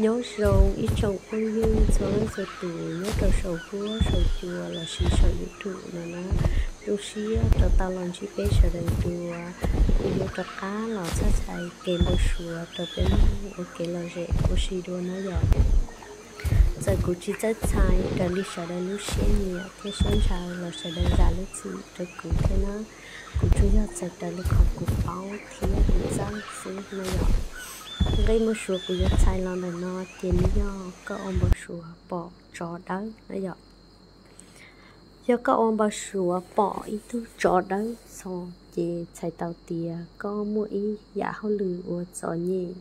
Nyob zoo ib tsoom phooj ywg txhua leej txhua tus nyob rau saum huab saum cua lossis saum YouTube no na. Zoo siab rov tau los ntsib peb sawv daws dua. Kuv yuav rov qab los txhais txhais kev npau suav rau peb mloog ua kev lom zem ua si dua na yom. Txawm kuv tsis txawj txhais raws li sawv daws lub siab nyiam thiab siab ntshaw los sawv daws zam lub txim rau kuv thiab na. Kuv tsuas yog txhais raws li qhov kuv paub thiab kuv txawj xwb na yom. Nqe npau suav kuv yuav txhais los ntawm no ces nws yog koj ua npau suav pom tsov dawb na yom. Yog koj ua npau suav pom ib tug tsov dawb txhos ces txhais tau tias koj muaj ib yam hauj lwm uas txom nyem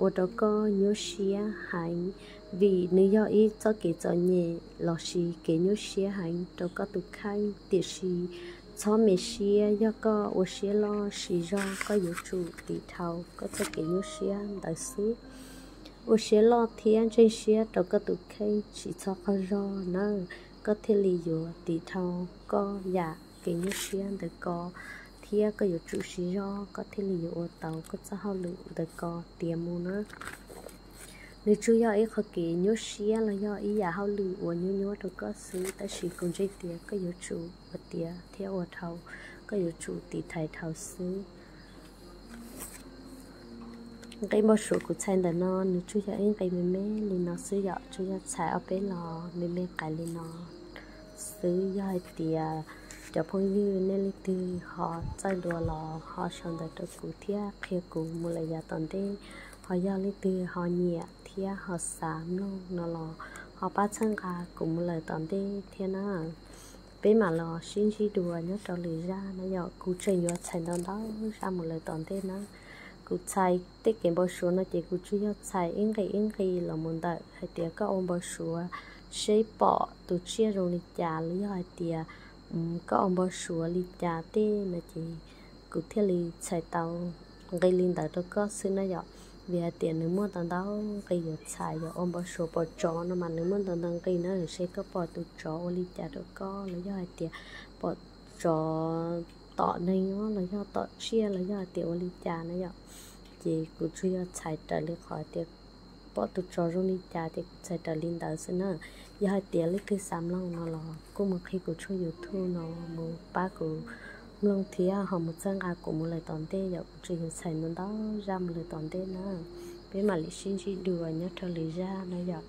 ua rau koj nyuaj siab heev, vim nws yog ib txoj kev txom nyem lossis kev nyuaj siab heev rau koj tus kheej. Tiam sis txhob me siab, yog koj ua siab loj siv zog koj yuav tsum tiv dhau koj txoj kev nyuaj siab ntawd xwb. Ua siab loj thiab ntseeg siab rau koj tus kheej, tsis txhob qaug zog nawb, koj thiaj li yuav tiv dhau koj yam kev nyuaj siab ntawd ko, thiab koj yuav tsum siv zog koj thiaj li yuav ua tau koj txoj hauj lwm ntawd ko tiav mus na. Nws tsuas yog ib qho kev nyuaj siab los yog ib yam hauj lwm uas nyuaj nyuaj rau koj xwb, tab sis kuv ntseeg tias koj yuav tsum ua tiav thiab ua dhau, koj yuav tsum tiv thaiv dhau xwb. Nqe npau suav kuv txhais ntawm no nws tsuas yog ib nqe me me li no xwb yom, tsuas yog txhais ob peb los me me qais li no xwb. Yog hais tias cov phooj ywg nej leej twg ho txawj dua los ho sau ntawv rau kuv thiab qhia kuv mus lawm yav tom ntej. Ho yog leej twg ho nyiam thiab ho xav mloog no los ho pab txhawb nqa kuv mus lawm tom ntej thiab na. Peb mam los sib ntsib dua nyob rau lwm zaj na yom. Kuv tseem yuav txhais ntau ntau zaj mus lawm tom ntej na. Kuv txhais tej kev npau suav no ces kuv tsuas yog txhais ib nqe ib nqe los mus ntawm hais tias koj ua npau suav seb pom tus tsiaj zoo li cas los yog hais tias koj ua npau suav li cas tej no ces kuv thiaj li txhais tau nqe li ntawd rau koj xwb na yom. Vim hais tias nws muaj ntau ntau nqe yuav txhais, yog ua npau suav pom tsov no mas nws muaj ntau ntau nqe na, seb koj pom tus tsov ua li cas rau koj los yog hais tias pom tsov tom neeg los yog tom tsiaj los yog hais tias ua li cas na yom. Ces kuv tsuas yog txhais raws li qhov hais tias pom tus tsov zoo li cas ces kuv txhais raws li ntawd xwb na. Yog hais tias leej twg xav mloog no los kuj mus qhib kuv tshooj YouTube no mus pab kuv mloog thiab ho mus txhawb nqa kuv mus lawm tom ntej yom. Kuv tseem yuav txhais ntau ntau zaj mus lawm tom ntej na. Peb mam li sib ntsib dua nyob rau lwm zaj na yom.